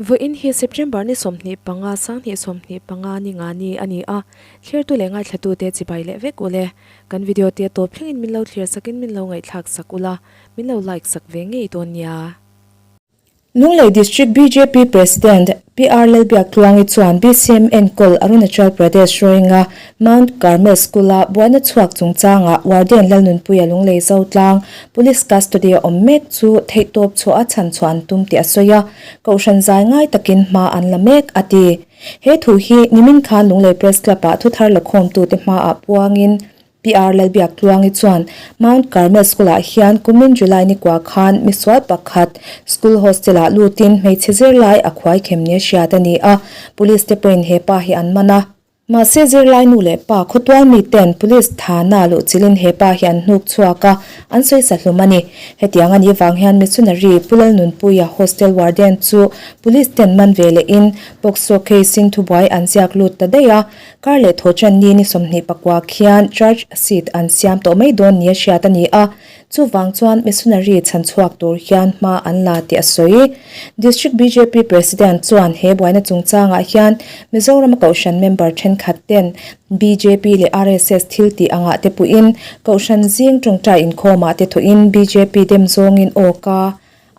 Vawiin hi September ni 25, 2025 ni nga ni a ni a, thlirtu leh ngaithlatute chibai leh vek ule. Kan video te tawp thlengin min lo thlir sakin min lo ngaihthlak sak ula, min lo like sak ve ngei dawn nia. Lunglei District bjp President PR Lalbiaktluangi chuan bcm enkawl Arunachal Pradesh Roinga Mount Carmel School-a buaina chhuak chungchangah Warden Lalnunpuia Lunglei Zotlang Police Custody-a awm mek chu theihtawp chhuah a chhan chhuah an tum tih a sawi a, Kohhran zai ngai takin hma an la mek a ti. He thu hi nimin khan Lunglei Press Club-ah thuthar lakhawmtute hmaah puangin PR Lalbiaktluangi chuan Mount Carmel School-ah hian kumin July nikua khan misual pakhat school hostel-ah lutin hmeichhe zirlai a khuai khem nia hriat a ni a, police te pawhin he pa hi an man a. Mahse zirlai nu leh pa khawtual miten police thana luhchilhin he pa hi an hnuk chhuak a, an sawi sa hlum a ni. Hetiang a nih vang hian missionary Pu Lalnunpuia hostel warden chu police ten man ve lehin POCSO case-in thubuai an ziak lut ta daih a, Kar leh thaw chan ni ni 24 khian charge sheet an siam tawh mai dawn nia hriat a ni a, chuvang chuan missionary chhan chhuak tur hian hma an la tih a sawi. District bjp President chuan he buaina chungchangah hian Mizorama Kohhran member thenkhat ten bjp leh RSS thil tih angah te puhin Kohhran zing tawngtai inkhawmah te thawhin bjp dem zawngin aw ka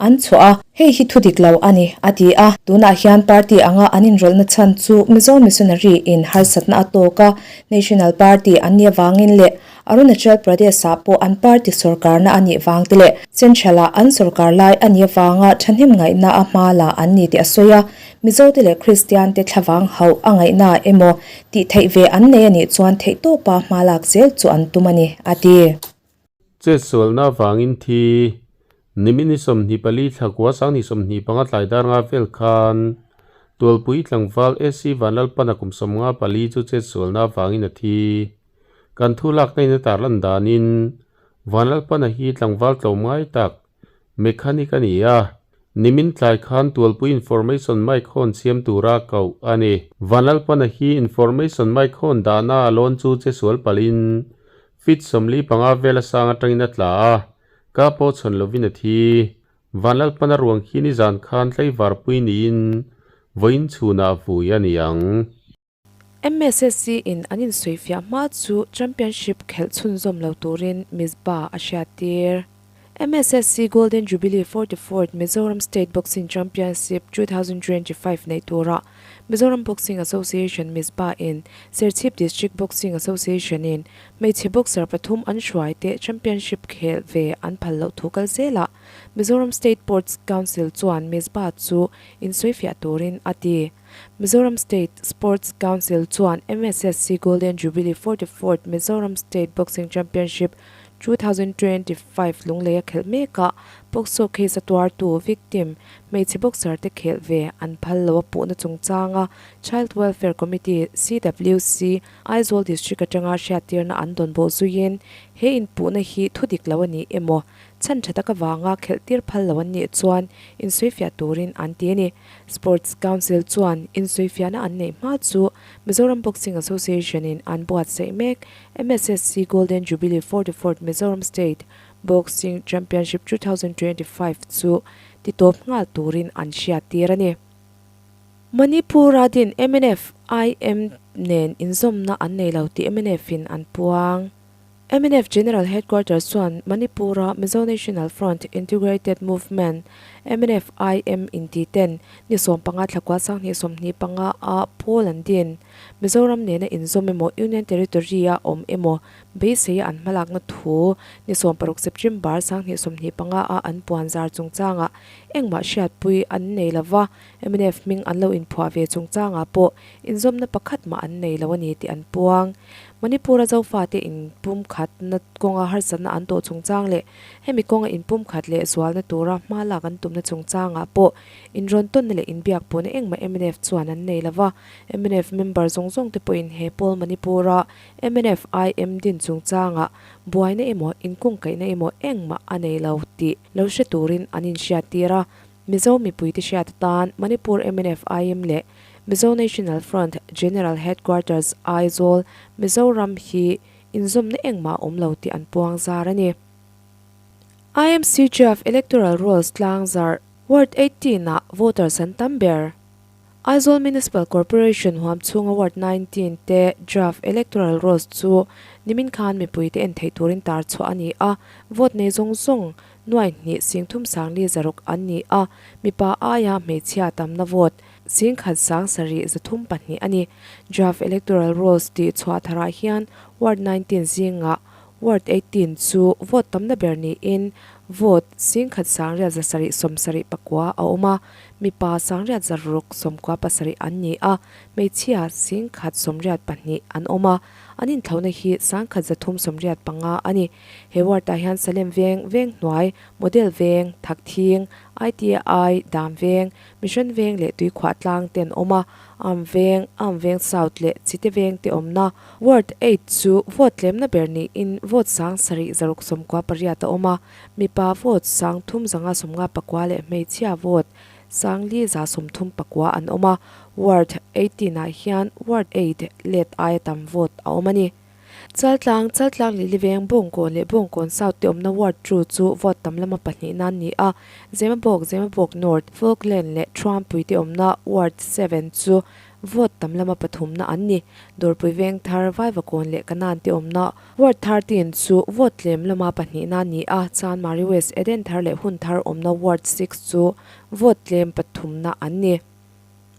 An chhuah a, hei hi thu dik lo a ni, a ti a. Tunah hian party anga an inrawlhna chhan chu Mizo Missionary in harsatna a tawk a, National Party an nih avangin leh Arunachal Pradesh-ah pawh an party sawrkarna a nih vang te leh Central-ah an sawrkar lai a nih avanga thahnem ngaihna a hma la an ni tih a sawi a. Mizote leh Kristiante thlavang hauh a ngaihna emaw tih theih ve an nei a nih chuan theihtawpa hma lak zel chu an tum a ni, a ti. Chetsualna avangin thi nimin ni 24 thla kua 2025 tlai dar nga vel khan Tualpui tlangval AC Vanlalpana kum 54 chu chetsualna avangin a thi. Kan thu lakna in a tarlan danin Vanlalpana hi tlangval tlawmngai tak mechanic a ni a, nimin tlai khan Tualpui information mic hawn siam tura koh a ni. Vanlalpana hi information mic hawn dahna a lawn chu chesual palhin Feet 45 vel a sang atangin a tla a, ka pawh chhawn lovin a thi. Vanlalpana ruang khi nizan khan tlaivar pui niin vawiin chhunah vui a ni ang. MSSC in an insawifiah hma chu championship khelh chhunzawm lo turin Mizpah a hriattir. MSSC Golden Jubilee 44th Mizoram State Boxing Championship 2025 neih turah Mizoram Boxing Association Mizpah in Serchhip District Boxing Association in hmeichhe boxer pathum an hruai te championship khel ve an phal loh thu kal zelah Mizoram State Sports Council chuan Mizpah chu insawifiah turin a ti. Mizoram State Sports Council chuan MSSC Golden Jubilee 44th Mizoram State Boxing Championship 2025 Lunglei a khelh mek a, POCSO case a tuartu, victim, hmeichhe boxer te khelh ve an phal lo a puhna chungchanga Child Welfare Committee, CWC, Aizawl District atanga hriattirna an dawn bawh zuiin he inpuhna hi thu dik lo a ni emaw, chhan tha tak avanga khelh tir phal lo an nih chuan insawifiah turin an ti a ni. Sports Council chuan insawifiahna an neih hma chu Mizoram Boxing Association in an buatsaih mek. MSSC Golden Jubilee 44th Mizoram State Boxing Championship 2025 chu titawp nghal turin an hriattir a ni. Manipur-a din mnf IM nen inzawmna an nei lo tih mnf in an puang. Mnf General Headquarters chuan Manipur-a Mizo National Front Integrated Movement, MNF-IM, inti ten ni 15 thla kua 2025 a pawl an din. Mizoram nena inzawm emaw Union Territory-a awm emaw beiseia an hmalakna thu ni 16 September 2025 a an puan zar chungchangah engmah hriatpui an nei lova, mnf hming an lo inphuah ve chungchangah pawh inzawmna pakhat mah an nei lo a ni tih an puang. Manipur-a Zofate inpumkhatna kawnga harsatna an tawh chungchang leh hemi kawnga inpumkhat leh zualna tura hma lak an tumna chungchangah pawh inrawn tawnna leh inbiak pawhna engmah mnf chuan an nei lova. Mnf member zawng zawng te pawhin he pawl Manipur-a mnf IM din chungchangah buaina emaw inkungkaihna emaw engmah a nei lo tih lo hre turin an inhriattir a. Mizo mipuite hriat atan Manipur mnf IM leh Mizo National Front General Headquarters Aizawl, Mizoram hi inzawmna engmah a awm lo tih an puang zar a ni. IMC Chief Electoral Rolls tlangzarh Ward 18 ah voters an tam ber. Aizawl Municipal Corporation huam chhunga Ward 19 te Draft Electoral Rolls chu nimin khan mipuite en theih turin tar chhuah a ni a, vote nei zawng zawng nuai hnih singthum sangli zaruk an ni a, mipa aia hmeichhia tamna vote singkhat sang sarih zathum pahnih a ni. Draft Electoral Rolls tih chhuah tharah hian Ward 19 zingah Ward 18 chu vote tamna ber niin vote singkhat sangriat zasarih sawmsarih pakua a awm a, Mipa sangriat zaruk sawmkua pasarih an ni a, hmeichhia singkhat sawmriat pahnih an awm a, an inthlauhna hi sangkhat zathum sawmriat panga a ni. He ward-ah hian Salem Veng, Venghnuai, Model Veng, Thakthing, ITI, Dam Veng, Mission Veng leh Tuikhuah tlang te an awm a, Am Veng, Am Veng South leh Chite Veng te awmna. Ward eight chu vote tlemna ber niin vote sang sarih zaruk sawmkua pariat a awm a, Mipa vote sangthum zanga sawmnga pakua leh hmeichhia vote sangli za sawmthum pakua an awm a, Ward 18 ah hian Ward eight let aia tam vote a awm a ni. Chaltlang, Chaltlang Lili Veng, Bawngkawn leh Bawngkawn South te awmna Ward two chu vote tam lama pahnih nan ni a, Zemabawk, Zemabawk North, Falkland leh Thuampui te awmna Ward seven chu vote tam lama pathumna an ni. Dawrpui Vengthar, Vaivakawn leh Kanan te awmna Ward 13 chu vote tlem lama pahnihna a ni a, Chanmari West, Eden Thar leh Hun Thar awmna Ward 6 chu vote tlem pathumna an ni.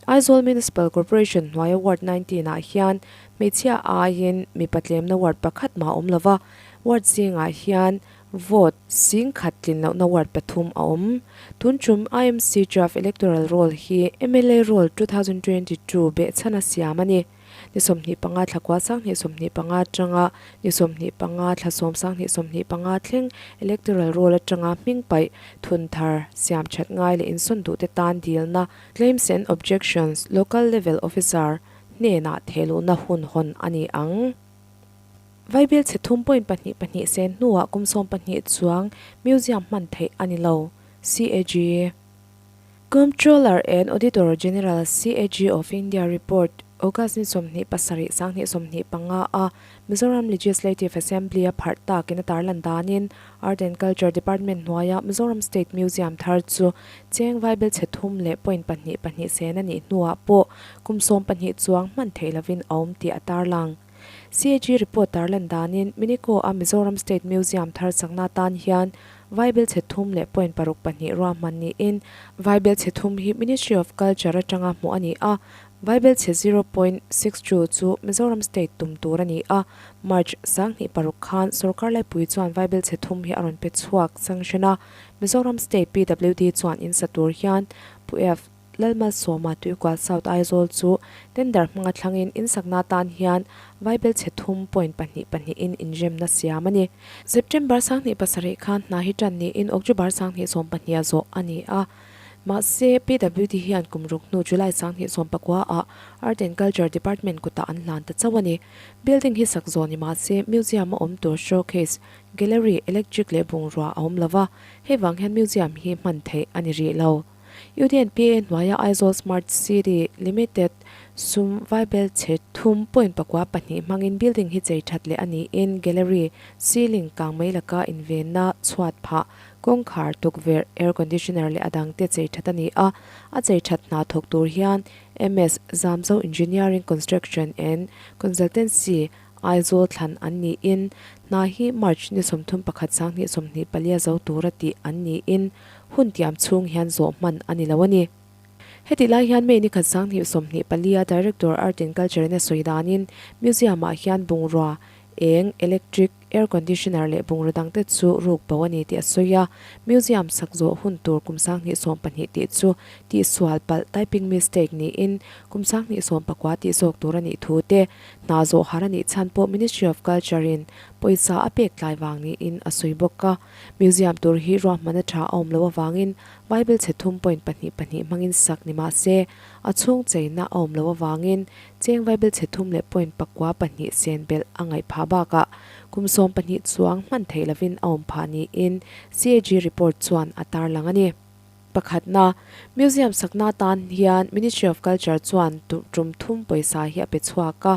Aizawl Municipal Corporation hnuaia Ward 19 ah hian hmeichhia aiin mipa tlemna ward pakhat mah a awm lova, ward zingah hian vote singkhat tlin lohna ward pathum a awm. Tun tum IMC Draft Electoral Roll hi mla Roll 2022 behchhana siam a ni. Ni 25 thla kua sanghnih 25 atanga ni 25 thla sawm sanghnih 25 thleng Electoral Roll atanga hming paih thun thar siam that ngai leh insawn duhte tan dilna, Claims and Objections, Local Level Officer hnenah thehluhna hun hawn a ni ang. Vaibel chhe thum point pahnih pahnih sen hnuah kum 12 chuang Museum hman theih a ni lo, CAG. Comptroller and Auditor General, CAG, of India report, August ni 27 sanghnih 25 a Mizoram Legislative Assembly a pharh takin a tarlan danin Art and Culture Department hnuaia Mizoram State Museum thar chu cheng vaibel chhe thum leh point pahnih pahnih sen a nih hnuah pawh kum 12 chuang hman theih lovin a awm tih a tarlang. CAG report tarlan danin Minico a Mizoram State Museum thar sakna atan hian Vaibel chhe thum leh point paruk pahnih ruahman niin Vaibel chhe thum hi Ministry of Culture atanga hmuh a ni a, Vaibel chhe zero point six two chu Mizoram State tum tur a ni a, March sanghnih paruk khan sorkar laipui chuan Vaibel chhe thum hi a rawn pe chhuak sanction a, Mizoram State PWD chuan in sa tur hian Pu F. Lalmalsawma Tuikual South Aizawl chu tender hmanga thlangin insakna atan hian Vaibel chhe thum point pahnih pahnihin inremna siam a ni. September sanghnih pasarih khan hna hi tan niin October sanghnih sawmpahnih a zawh a ni a. Mahse, PWD hian kum ruk hnu July sanghnih sawmpakua ah Art and Culture Department kutah an hlan ta chauh a ni. Building hi sak zawh ni mahse, museum a awm tur showcase, gallery, electric leh bungrua a awm lova, hei vang hian museum hi hman theih a ni rih lo. UDNPA hnuaia Aizawl Smart City Limited sum vaibel chhe thum point pakua pahnih hmangin building hi chei that leh a niin gallery, ceiling, kangmei laka invenna, chhuat phah, kawngkhar, tukverh, air conditioner leh a dangte chei that a ni a. A chei that hna thawk tur hian MS Zamzo Engineering Construction and Consultancy, Aizawl thlan an niin hna hi March ni 31 sanghnih 24 zo tura tih an niin hun tiam chhung hian zawh hman a ni lo a ni. Hetih lai hian May ni khat sanghnih 24 a Director Art and Culture in a sawi danin Museum ah hian bungrua, eng, electric, air conditioner leh bungraw dangte chu ruk bo a ni tih a sawi a, Museum sak zawh hun tur kum sanghnih 12 tih chu tihsual palh typing mistake niin kum sanghnih 19 tih zawk tur a nih thu te Hna zawh har a nih chhan pawh Ministry of Culture in pawisa a pek tlai vang niin a sawi bawk a. Museum tur hi ruahman a tha a awm loh avangin Bible chhe thum point pahnih pahnih hmangin sak ni mah se, a chhung cheina a awm loh avangin cheng Bible chhe thum leh point pakua pahnih sen belh a ngaih phah bakah kum 12 chuang hman theih lovin a awm phah niin CAG report chuan a tarlang a ni. Pakhatna, Museum sakna atan hian Ministry of Culture chuan tum thum pawisa hi a pe chhuak a,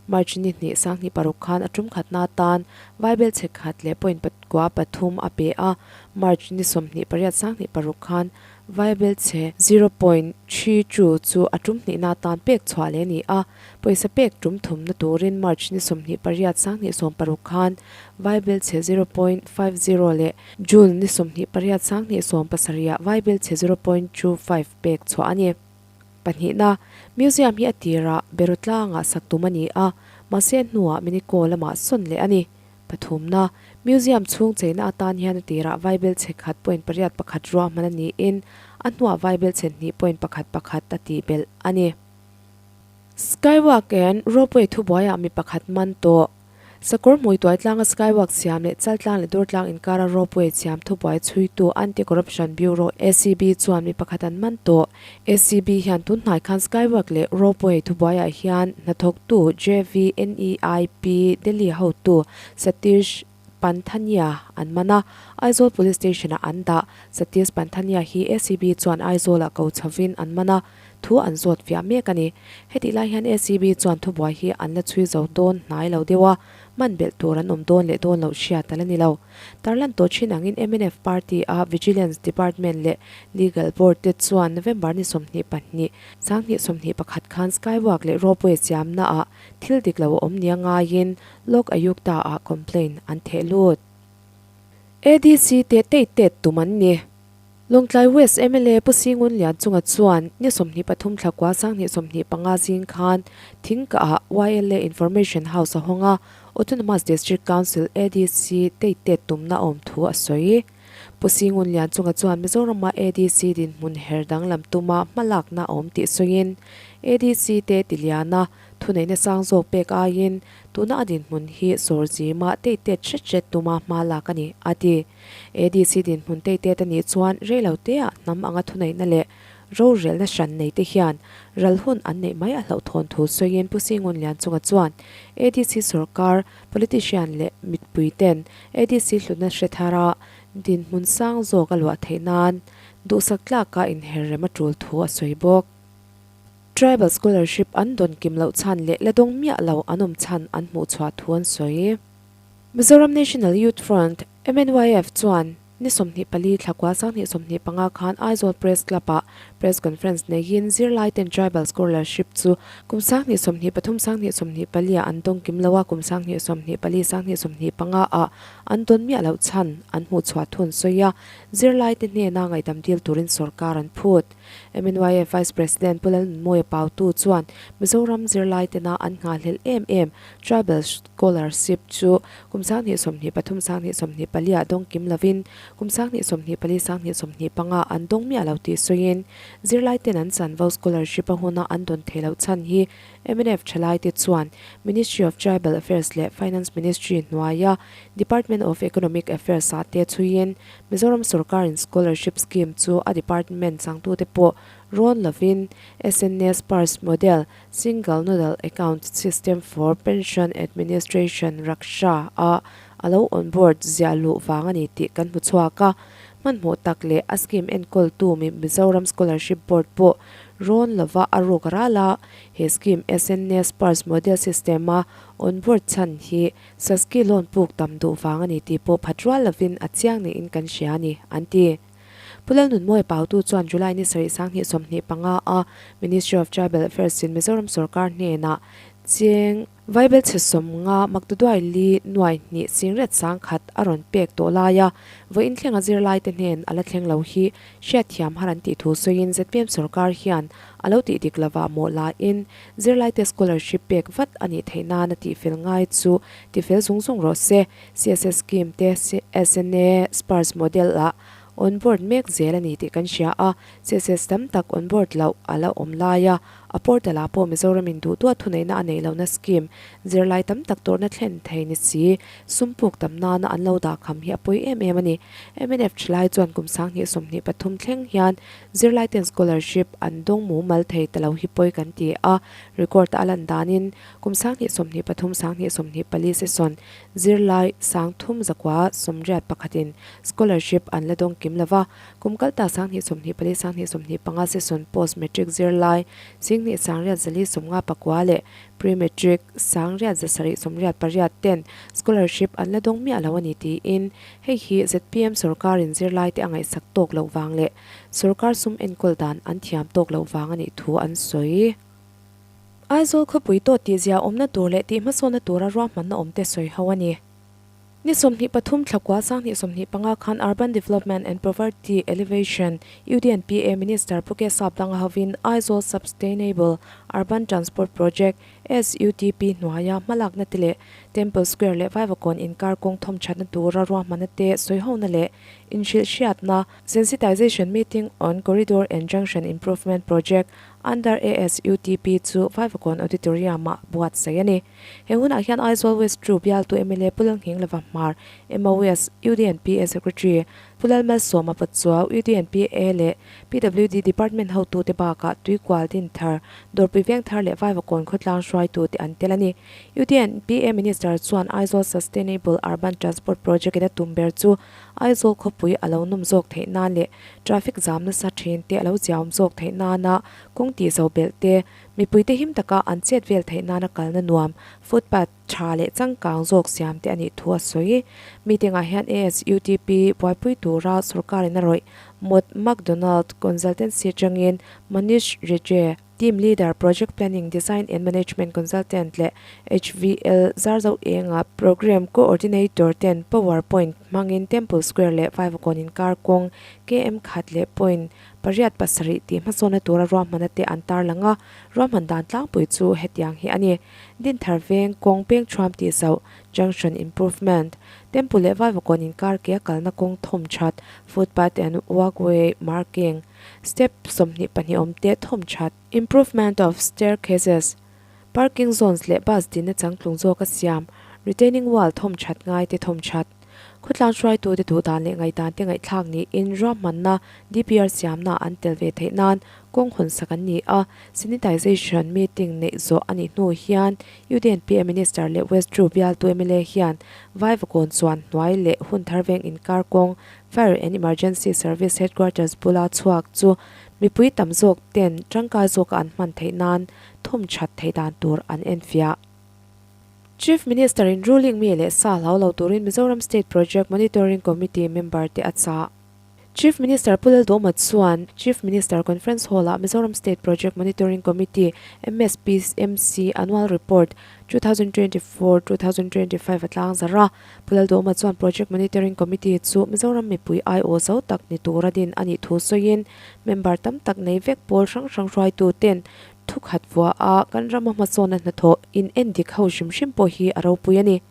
March ni hnih sanghnih paruk khan a tum khatna atan Vaibel chhe khat leh point pakua. kua pathum a pe a, March ni 28 26 khan Vaibelchhe 0.32 chu a tum hnihna atan pek chhuah leh a ni a, pawisa pek tum thumna turin March ni 28 16 khan Vaibelchhe 0.50 leh June ni 28 17 ah Vaibelchhe 0.25 pek chhuah a ni. Pahnihna, Museum hi a tirah Berutlangah sak tum a ni a, mahse hnuah Miniko lamah sawn leh a ni. Pathumna, Museum chhung cheina atan hian a tirah Vaibel chhe khat point pariat pakhat ruahman a niin a hnuah Vaibel chhe hnih point pakhat pakhat a tih belh a ni. Skywalk and Ropeway thubuaiah mi pakhat man tawh. Sakawr hmui tuai tlanga Skywalk siam leh Chaltlang leh Durtlang inkara Ropeway siam thubuai chhuitu Anti-Corruption Bureau, ACB, chuan mi pakhat an man tawh. ACB hian tun hnai khan Skywalk leh Ropeway thubuaiah hian hnathawktu JVNEIP Delhi hotu Satish Panthania an man a, Aizawl Police Station-ah an dah. Satish Panthania hi ACB chuan Aizawlah ko chhovin an man a, thu an zawt fiah mek a ni. Hetih lai hian ACB chuan thubuai hi an la chhui zo dawn hnai lo deuh a, man belh tur an awm dawn leh dawn loh hriat a la ni lo. Tarlan tawh thin angin mnf party a Vigilance Department leh Legal Board te chuan November ni 22, 2021 khan Skywalk leh Ropeway siamna ah thil dik lo a awm nia ngaiin Lok Ayukta ah complaint an theh lut. ADC te tei tet tum an ni. Lawngtlai West mla Pu Singun Lianchunga chuan ni 23 thla kua 2025 zing khan Thingkah ah YLA Information House a hawng a, Autonomous District Council, ADC, tei tet tumna awm thu a sawi. Pu Singun Lianchunga chuan Mizorama ADC dinhmun her danglam tuma hmalakna a awm tih sawiin, ADC te tiliana thuneihna sang zawk pek aiin tuna a dinhmun hi sawr zima tei tet hret hret tuma hma lak a ni, a ti. ADC dinhmun tei tet a nih chuan reilo teah hnam anga thuneihna leh rorelna hran nei te hian ral hun an neih mai a hlauhthawn thu sawiin Pu Singun Lianchunga chuan ADC sorkar, politician leh mipui ten ADC hlutna hre thara dinhmun sang zawk a luah theih nan duhsak tlaka inherrem a tul thu a sawi bawk. Tribal Scholarship an dawn kim loh chhan leh la dawng miah lo an awm chhan an hmuh chhuah thu an sawi. Mizoram National Youth Front, MNYF, chuan ni 24 thla kua 2025 khan Aizawl Press Club-ah Press Conference neiin zirlaiten Tribal Scholarship chu kum 2023 2024 ah an dawng kim lo a, kum 2024 2025 ah an dawn miah loh chhan an hmuh chhuah thu an sawi a, zirlaite hnena ngaihdam dil turin sorkar an phut. MNYF Vice President Pu Lalnunmawia Pautu chuan Mizoram zirlaitena an nghahhlelh em em Tribal Scholarship chu kum 2023 2024 ah dawng kim lovin kum 2024 2025 ah an dawng miah lo tih sawiin zirlaiten an chanvo scholarship a huna an dawn theih loh chhan hi mnf thalaite chuan Ministry of Tribal Affairs leh Finance Ministry hnuaia Department of Economic Affairs ah te chhuiin Mizoram sorkarin scholarship scheme chu a department changtute pawh rawn lovin SNA Sparse Model, Single Nodal Account System for Pension Administration, Raksha, a a lo onboard ziah luh vang a ni tih kan hmu chhuak a. Hmanhmawh tak leh a scheme enkawltu mi Mizoram Scholarship Board pawh rawn lova a ruk ral a, he scheme SNA Sparse Model System a onboard chhan hi Saski loan puk tam duh vang a ni tih pawh phat rual lovin a chiang niin kan hria a ni, an ti. Pu Lalnunmawia Pautu chuan July ni sarih 2025 a Ministry of Tribal Affairs in Mizoram sorkar hnenah cheng Vaibel chhe sawmnga maktaduai li nuai hnih singret sangkhat a rawn pek tawh lai a, vawiin thlenga zirlaite hnen a la thleng lo hi hriatthiam har an tih thu sawiin zpm sorkar hian a lo tih dik lovah mawh lain Zirlaite scholarship pek vat a nih theih nan a tihfel ngai chu tifel zung zung rawh se. CSS scheme te SNA Sparse model ah on board mek zel a ni tih kan hria a, CSS tam tak on board loh a la awm lai a, a portal ah pawh Mizoram in duh duah thuneihna a neih lohna scheme zirlai tam tak tawrhna thlen thei ni si, sum puk tam nana an lo dah kham hi a pawi em em a ni. Mnf thalai chuan kum 2023 thleng hian Zirlaiten scholarship an dawng mumal thei ta lo hi pawi kan ti a, record a lan danin kum 2023 2024 session zirlai 31 81 in scholarship an la dawng kim lo va, kum kalta 2024 2025 session post matric zirlai 20. Singhnih 8450 leh Pre-Matric 8778 ten scholarship an la dawng miah lo a ni tiin hei hi zpm sorkarin zirlaite a ngaihsak tawk loh vang leh sorkar sum enkawl dan an thiam tawk loh vang a nih thu an sawi. Aizawl khawpui tawt tihzia awmna tur leh tihhmasawnna tura ruahmanna awmte sawi ho a ni. Ni 23 thlakua 2025 khan Urban Development and Poverty Alleviation, UDNPA, Minister Pu K Sapdanga hovin Aizawl Substainable Urban Transport Project, SUTP, hnuaia hmalakna te leh Temple Square leh Vaivakawn inkar kawng thawmthatna tura ruahmanna te sawihona leh inhrilhhriatna, Sensitization Meeting on Corridor and Junction Improvement Project under ASUTP chu Vaivakawn Auditorium-ah buatsaih a ni. He hunah hian Aizawl West Two bialtu mla Pu Lalnghinglova Hmar, MOS, UDNPA Secretary Pu Lalmalsawma Pachuau, UDNPA leh PWD Department hotute bakah Tuikual Dinthar, Dawrpui Vengthar leh Vaivakawn khawtlang hruaitute an tel a ni. UDNPA Minister chuan Aizawl Sustainable Urban Transport Project in a tum ber chu Aizawl khawpui a lo nawm zawk theih nan leh traffic jam nasa thin te a lo ziaawm zawk theih nana kawng tih zo belh te, Mipuite him taka an chet vel theih nana kalna nuam, footpath, tha leh changkang zawk siam te a nih thu a sawi. Meeting ah hian ASUTP buaipui tura sorkarin a rawih Mott MacDonald Consultancy atangin Manish Reje, Team Leader, Project Planning, Design and Management Consultant leh HVL Zarzo Enga, Programme Coordinator ten Power Point hmangin Temple Square leh Vaivakawn inkar kawng KM khat leh point Pariat pasarih tih hmasawnna tura ruahmanna te an tarlang a, ruahman dan tlangpui chu hetiang hi a ni. Dinthar veng, kawng peng thuam tih zauh, junction improvement, temple leh Vaivakawn inkar ke a kalna kawng thawm that, footpath and walkway marking, step 22 awm te thawm that, improvement of staircases, parking zones leh bus dinna changtlung zawk a siam, retaining wall thawm that ngai te thawm that. Khawtlang hruaitute duhdan leh ngaihdan te ngaihthlak niin ruahmanna DPR siamna an tel ve theih nan kawng hawn sak an ni a, sanitization meeting neih zawh a nih hnu hian UDNPA Minister leh West Two bialtu mla hian Vaivakawn chuan hnuai leh Hunthar veng inkar kawng Fire and Emergency Service Headquarters bula chhuak chu mipui tam zawk ten tangkai zawka an hman theih nan thawm that theih dan tur an enfiah. Chief Minister in ruling mi leh sa hlau lo turin Mizoram State Project Monitoring Committee member te a chah. Chief Minister Pu Lalduhoma chuan Chief Minister Conference Hall ah Mizoram State Project Monitoring Committee, MSPMC, Annual Report, 2024, 2025 a tlangzarh a. Pu Lalduhoma chuan Project Monitoring Committee chu Mizoram mipui aiawh zo tak ni tura din a nih thu sawiin member tam tak nei vek pawl hrang hrang hruaitu ten Thu khat vua a kan rama hmasawnna hnathawh in en dik ho hrim hrim pawh hi a ropui a ni.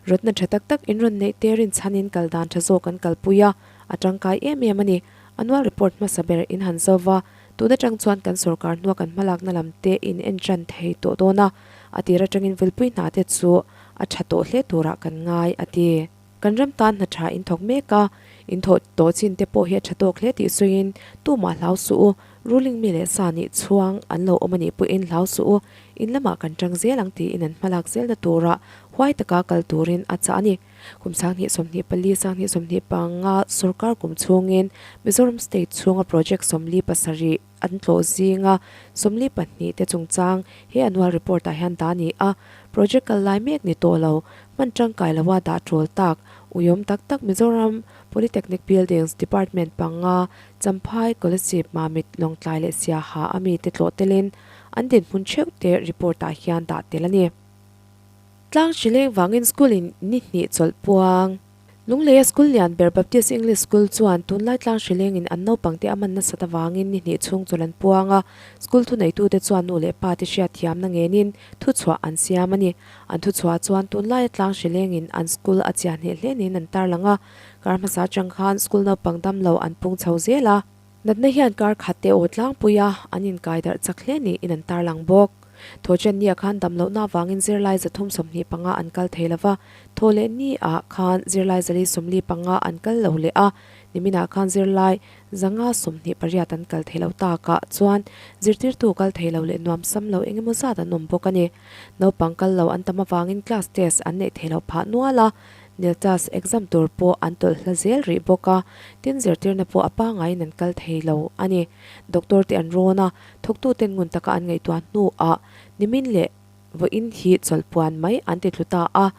Rawtna tha tak tak in rawn neih te rinchhanin kal dan tha zawk an kalpui a, a tangkai em em a ni. Annual report hmasa ber in han zo va, tun atang chuan kan sorkar hnua kan hmalakna lam te in en tan thei tawh dawn a, a tir atangin vilpui hna te chu a tha tawh hle turah kan ngai, a ti. Kan ram tan hna tha in thawk mek a, in thawh tawh chin te pawh hi a tha tawk hle tih sawiin tumah hlau suh u, ruling mi leh sa nih chhuang an lo awm a nih pawhin hlau suh u, in lamah kan tang zel ang tiin an hmalak zelna tura huai taka kal turin a chah a ni. Kum 2024, 2025 sorkar kum chhungin Mizoram state chhunga project 47 an tlawh zinga 42 te chungchang he annual report ah hian dah a ni a, project kal lai mek ni tawh lo, hman tangkai loa dah tul tak, uiawm tak tak Mizoram Polytechnic Buildings Department panga Champhai Kolasib Mamit Lawngtlai leh Siaha a mite tlawh telin an dinhmun theuh te report ah hian dah tel a ni. Tlang hrileng vangin school in ni hnih chawlh puang. Lungleia school lian ber Baptist English School chuan tunlai tlang hrilengin an naupangte a man nasat avangin ni hnih chhung chawlh an puang a, school thuneitute chuan nu leh pa te hriatthiamna ngenin thuchhuah an siam a ni. An thuchhuah chuan tunlaia tlang hrilengin an school a chiah hneh hle niin an tarlang a, kar hmasa atang khan school naupang damlo an pung chho zel a. Natna hian kar khat te aw tlangpui a, an inkai darh chak hle niin an tarlang bawk. Thawhṭanni-ah khan damlohna avangin zirlai 325 an kal thei lo va, thawhlehni-ah khan zirlai 445 an kal lo leh a, niminah khan zirlai 528 an kal thei lo takah chuan zirtirtu kal thei lo leh nuamsam lo eng emaw zat an awm bawk a ni. Naupang kal lo an tam avangin class test an neih thei lo phah nual a. NELTAS exam tur pawh an tawlh hla zel rih bawk a, tin zirtirna pawh a pangaiin an kal thei lo a ni. Doctor te an rawn a, thawktuten ngun taka an ngaihtuah hnuah nimin leh vawiin hi chawlhpuan mai an ti thlu ta a,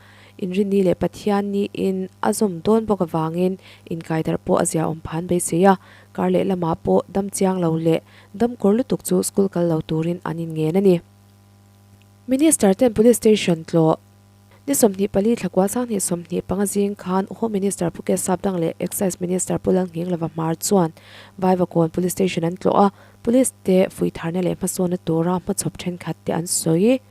Inrinni leh Pathianniin a zawm dawn bawk avangin inkaidarh pawh a ziaawm phan beisei a, kar leh lamah pawh dam chiang lo leh dam kawr lutuk chu school kal lo turin an inngen a ni. Minister ten Police Station tlawh Ni 24 thlakua sanghnih 25 zing khan Home Minister Pu Kesap Dang leh Excise Minister Pu Lalnghing Lova Hmar chuan Vaivakawn Police Station an tlawh a, Police te fuihtharna leh hmasawnna tura hmachhawp thenkhat te an sawi.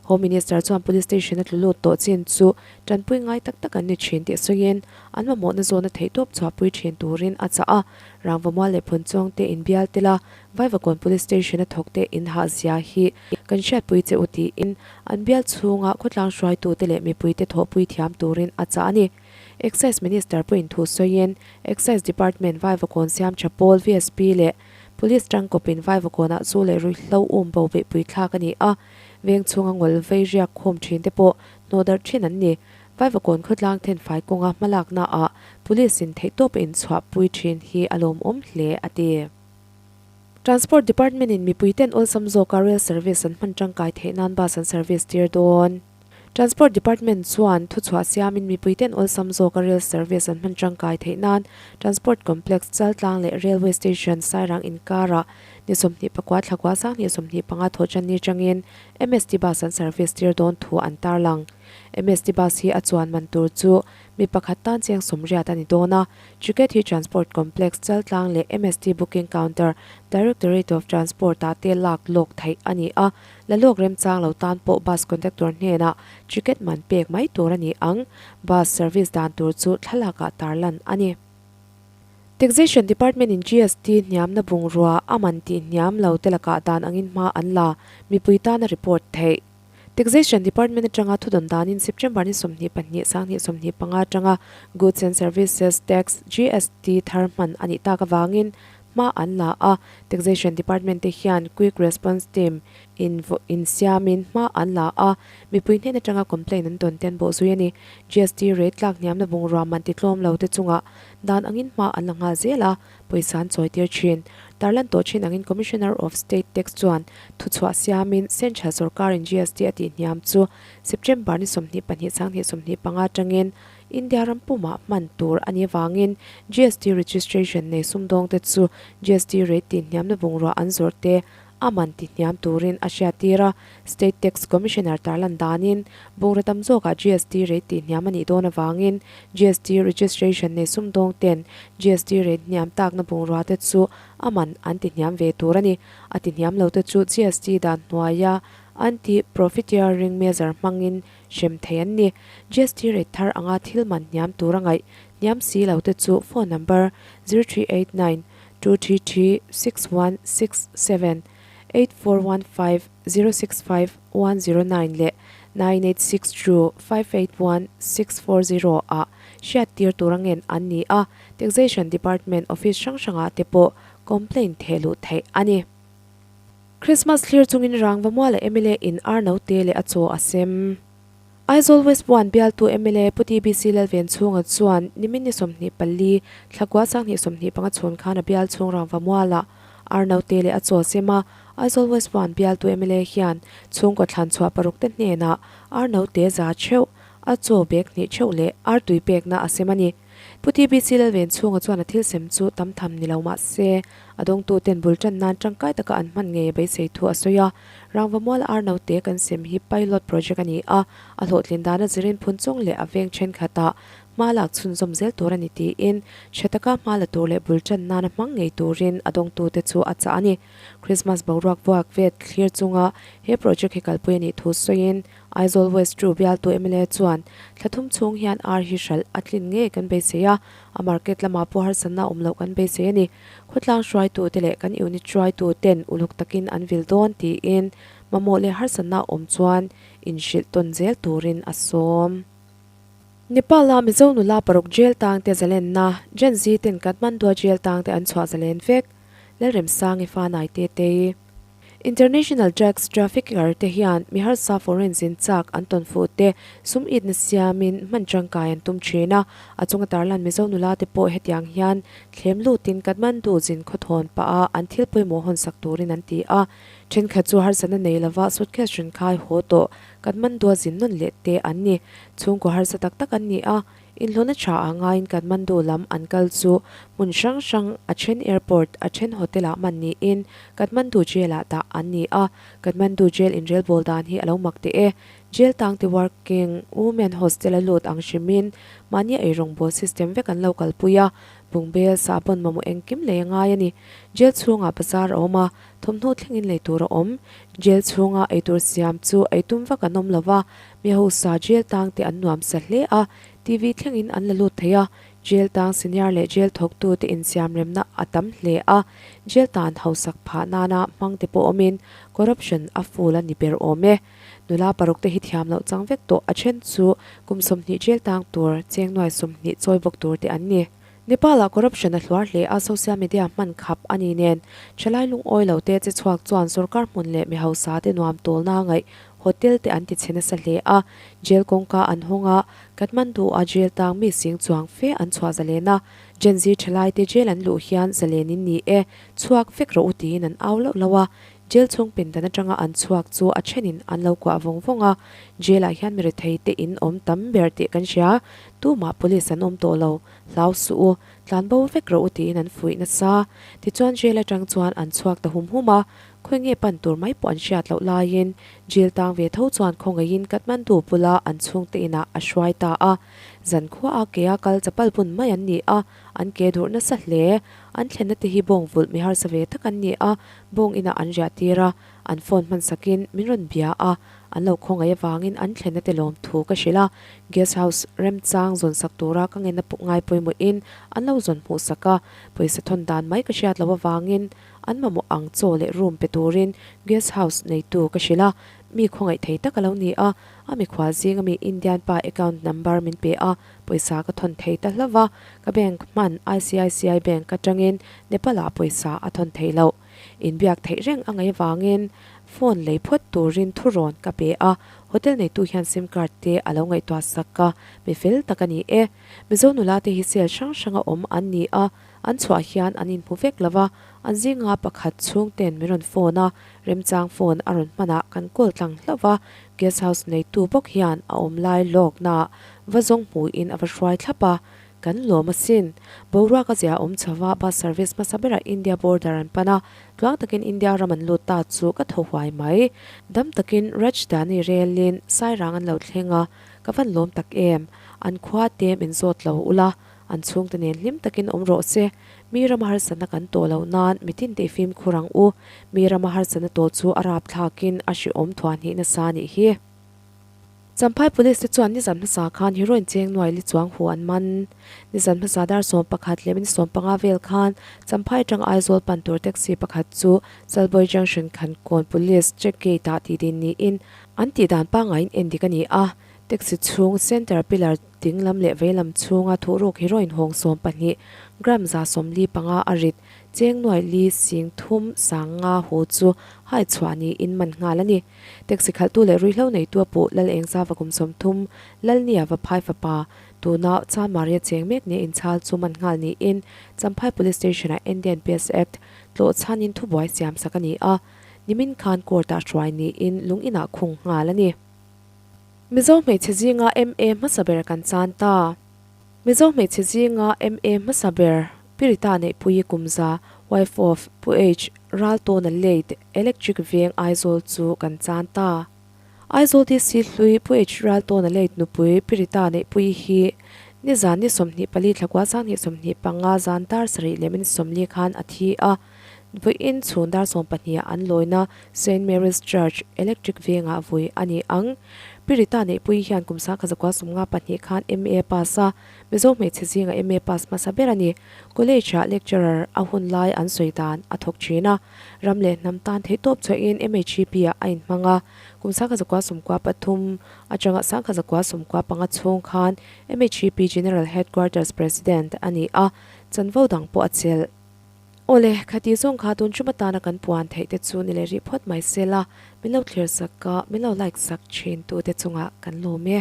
Home Minister chuan Police Station a tlu lut tawh chin chu tanpui ngai tak tak an ni thin tih sawiin an mamawhna zawna theihtawp chhuahpui thin turin a chah a, Rangvamual leh Phunchawng te inbial tel a, Vaivakawn Police Station a thawk te in hah zia hi kan hriatpui che u tiin an bial chhunga khawtlang hruaitute leh mipuite thawhpui thiam turin a chah a ni. Excise Minister pawhin thu sawiin Excise Department Vaivakawn siam tha pawl VSP leh Police tangkawpin Vaivakawnah zu leh ruihhlo um bo beihpui thlak a ni a, veng chhunga ngawl vei riak khawm thin te pawh hnawhdarh thin an ni. Vaivakawn khawtlang thenfai kawnga hmalaknaah Police in theihtawp a inchhuahpui thin hi a lawmawm hle a ti. Transport Department in mipui ten awlsam zawka rail service an hman tangkai theih nan bus an service tir dawn. Transport Department chuan thuchhuah siamin mipui ten awlsam zawka rail service an hman tangkai theih nan Transport Complex Chaltlang leh Railway Station Sairang inkarah ni 24 thlakua 2025 thawhchan ni tangin MST bus an service tir dawn thu an tarlang. MST bus hi a chuan man tur chu Mi pakhat tan cheng 80 a ni dawn a, Ticket hi Transport Complex, Chaltlang leh MST Booking Counter, Directorate of Transport ah te lak lawk theih a ni a, la lawk remchang lo tan pawh bus conductor hnenah ticket man pek mai tur a ni ang. Bus service dan tur chu thlalak ah tarlan a ni. Taxation Department in GST hniamna bungrua a man tih hniam lo te lakah dan angin hma an la, mipui tana report theih. Taxation Department atanga thudawn danin September ni 22 2025 atanga Goods and Services Tax, GST, thar hman a nih tak avangin hma an la a. Taxation Department te hian Quick Response Team in insiamin hma an la a, mipui hnen atanga complaint an dawn te an bawhzui a ni. GST rate tlak hniamna bungrua man titlawm lo te chungah dan angin hma an la nghal zel a. Pawisa an chawi tir thin. Tarlan tawh thin angin Commissioner of State Tax chuan thuchhuah siamin Central sorkarin GST a tih hniam chu September ni 22 2025 atangin India ram pumah hman tur a nih avangin GST registration nei sumdawngte chu GST rate tih hniamna bungrua an zawrh te a man ti hniam turin a hriattir a. State Tax Commissioner tarlan danin bungraw tam zawkah GST rate tih hniam a nih dawn avangin GST registration nei sumdawng ten GST rate hniam takna bungrua te chu a man an ti hniam ve tur a ni. A ti hniam lo te chu GST dan hnuaia anti-profiteering measure hmangin hrem thei an ni. GST rate thar anga thil man hniam tur a ngaih hniam si lo te chu phone number 0389 233 6167, 8415 065 109 leh 9862 581 640 ah hriattir tur a ngen an ni a, Taxation Department office hrang hrangah te pawh complaint theh luh theih a ni. Christmas thlir chungin Rangvamuala mla in ar note leh a chaw a sem. Aizawl West One bialtu mla Pu TBC Lalvenchhunga chuan nimin ni 24, thlakua 2025 chhun khan a bial chhung Rangvamuala ar naute leh a chaw sem a. Aizawl West One bialtu mla hian chhungkaw thlan chhuah paruk te hnenah ar naute za theuh, a chaw bag hnih theuh leh ar tui pekna a sem a ni. Pu TBC Lalvenchhunga chuan a thil sem chu tam tham ni lo mah se, a dawngtuten bul tan nan tangkai taka an hman ngei a beisei thu a sawi a. Rangvamual ar naute kan sem hi pilot project a ni a, a hlawhtlin dana zirin phun chung leh a veng thenkhatah hma lak chhunzawm zel tur a ni tiin tha taka hma la tur leh bul tan nana hmang ngei turin a dawngtute chu a chah a ni. Christmas boruak vuak vet thlir chunga he project hi kalpui a nih thu sawiin Aizawl West Two bialtu mla chuan thla thum chhung hian ar hi hralh a tlin ngei kan beisei a, a market lamah pawh harsatna awm loh kan beisei a ni. Khawtlang hruaitute leh kan unit hruaitu ten uluk takin an vil dawn tiin mamawh leh harsatna awm chuan inhrilh tawn zel turin a sawm. Nepal-a Mizo nula paruk jail tangte zalenna, Gen Z ten Kathmandu-a jail tangte an chhuah zalen vek, Lalremsangi Fanai Tetei. International Drugs Trafficker te hian mi harsa foreign zin chak an tawn fuh te sum itna siamin hman tangkai an tum thin a, a chunga tarlan Mizo nula te pawh hetiang hian thlem lutin Kathmandu zin khawthawn pah a an thil pawimawh hawn sak turin an ti a, thenkhat chu harsatna nei lova suitcase hran khai haw tawh Kathmandu-a zin nawn leh te an ni. Chhungkaw harsa tak tak an ni a, Inhlawhna tha ah ngaiin Kathmandu lam an kal chu hmun hrang hrang, a then airport, a then hotel ah man niin Kathmandu jail ah dah an ni a. Kathmandu jail inrelbawl dan hi a lo mak teh e. Jail tangte working women hostel a lut ang hrimin mahni eirawngbawl system vek an lo kalpui a, bungbel, sahbawn mamawh engkim lei a ngai a ni. Jail chhungah bazar a awm a, thawmhnaw thlengin lei tur a awm. Jail chhunga eitur siam chu eitum vak an awm lo va, Mi hausa jail tang te an nuam sa hle a, TV thlengin an la lut thei a, jail tang senior leh jail thawktu te insiam remna a tam hle a, jail tan hausak phah nana hmang te pawh awmin corruption a full a ni ber awm e. Nula paruk te hi thiam loh chang vek tawh a then chu kum 20 jail tang tur, cheng nuai 20 chawi bawk tur te an ni. Nepal-ah corruption a hluar hle a, social media hman khap a ni nen thalai lungawi lo te che chhuak chuan sorkar hmun leh mi hausa te nuam tawlna ngaih hotel te an ti chhe nasa hle a, jail kawngka an hawng a, Kathmandu-a jail tang mi sing chuang fe an chhuah zalen a, Gen Z thalai te jail an luh hian zalen in ni e, chhuak vek rawh u tiin an au loh loh a, jail chhung pindan atanga an chhuak chu a thenin an lo kuah vawng vawng a, jail ah hian mi rethei te in awm tam ber tih kan hria, tumah police an awm tawh lo. Hlau suh u, tlan bo vek rawh u tiin an fuih nasa. Tichuan jail atang chuan an chhuak ta hum hum a, khawi nge pan tur mai pawh an hriat loh laiin jail tang ve tho chuan khawngaihin Kathmandu bula an chhungte inah a hruai ta a. Zan khuaah ke a kal chapal bun mai an ni a, an ke durh nasa hle. An thlenna te hi bawng vulh mi harsa ve tak an ni a, bawng inah an riah tir a, an phone hman sakin min rawn bia a, An lo khawngaih avangin an thlenna te lawm thu ka hrilh a, guest house remchang zawn sak tura ka ngenna pawh ngai pawimawhin an lo zawn hmuh sak a, pawisa thawn dan mai ka hriat loh avangin an mamawh ang chaw leh room pe turin guest house neitu ka hrilh a, mi khawngaih thei tak a lo ni a, a mikhual zinga mi Indian pa account number min pe a, pawisa ka thawn thei ta hlauh va, ka bank hman ICICI bank atangin Nepal ah pawisa a thawn theih loh. Inbiak theih reng a ngaih avangin phone lei phawt turin thurawn ka pe a, hotel neitu hian sim card te a lo ngaihtuah sak a, mi fel tak a ni e. Mizo nula te hi sel hrang hranga awm an ni a, an chhuah hian an inhmu vek lo va, an zinga pakhat chhungten min rawn phone a, remchang phone a rawn hmanah kan call tlang hlauh va, guest house neitu bawk hian a awm lai lawknaah va zawng hmuin a va hruai thlap a, Kan lawm asin. Boruak a zia awm chho va, bus service hmasa berah India border an pan a, tluang takin India ram an lut ta chu ka tho huai mai. Dam takin Rajdhani relin Sairang an lo thleng a, ka van lawm tak em. An khua te min zawt lo ula, an chhungte nen hlim takin awm rawh se. Mi rama harsatna kan tawh loh nan mitin te i fimkhur ang u. Mi rama harsatna tawh chu a rapthlakin a hrehawm thuahhnih nasa nih hi. Champhai Police te chuan nizan hmasa khan heroin cheng nuai li chuang hu an man. Nizan hmasa dar 11 leh minute 15 vel khan Champhai atanga Aizawl pan tur taxi pakhat chu Salbawi Junction Khankawn Police check gate ah tihdin niin an tihdan pangaiin endik a ni a. Taxi chhung center pillar dinglam leh veilam chhunga thuhruk heroin hawng 12 gram 145 a rit cheng nuai li sing thum sang nga hu chu hai chhuah niin man nghal a ni. Taxi khalhtu leh ruihhlo neitu a puh Lal Engzava kum 30, Lalnia Vaphai fapa, tuna Chanmaria cheng mek nia inchhal chu man nghal niin Champhai Police Station-ah Indian PS Act tlawh chhanin thubuai siam sak a ni a, nimin khan court-ah hruai niin lung inah khung nghal a ni. Mizo hmeichhe zinga MA hmasa ber kan chan ta. Mizo hmeichhe zinga MA hmasa ber Pirita Neihpuii Kumza, wife of Pu H. Raltawna late Electric Veng Aizawl chu kan chan ta. Aizawl DC hlui Pu H. Raltawna late nupui Pirita Neihpuii hi nizan ni 24 thlakua 2025 zan dar sarih leh minute 40 khan a thi a, vawiin chhun dar 12 ah an lawina Saint Mary's Church, Electric Vengah vui a ni ang. Pirita Neihpuii hian kum 1952 khan MA a pass a, Mizo hmeichhe zinga MA pass hmasa ber a ni. College-ah lecturer a hun lai an sawi dan a thawk thin a. Ram leh hnam tan theihtawp chhuahin MHEP-ah a inhmang a. Kum 1993 atanga 1995 chhung khan MHEP General Headquarters President a ni a, chanvo dang pawh a chelh. Awle, khati zawng kha tun ṭum atana kan puan theih te chu ni leh rih phawt mai se la, min lo thlir sak a, min lo like sak ṭhin tute chungah kan lawm e.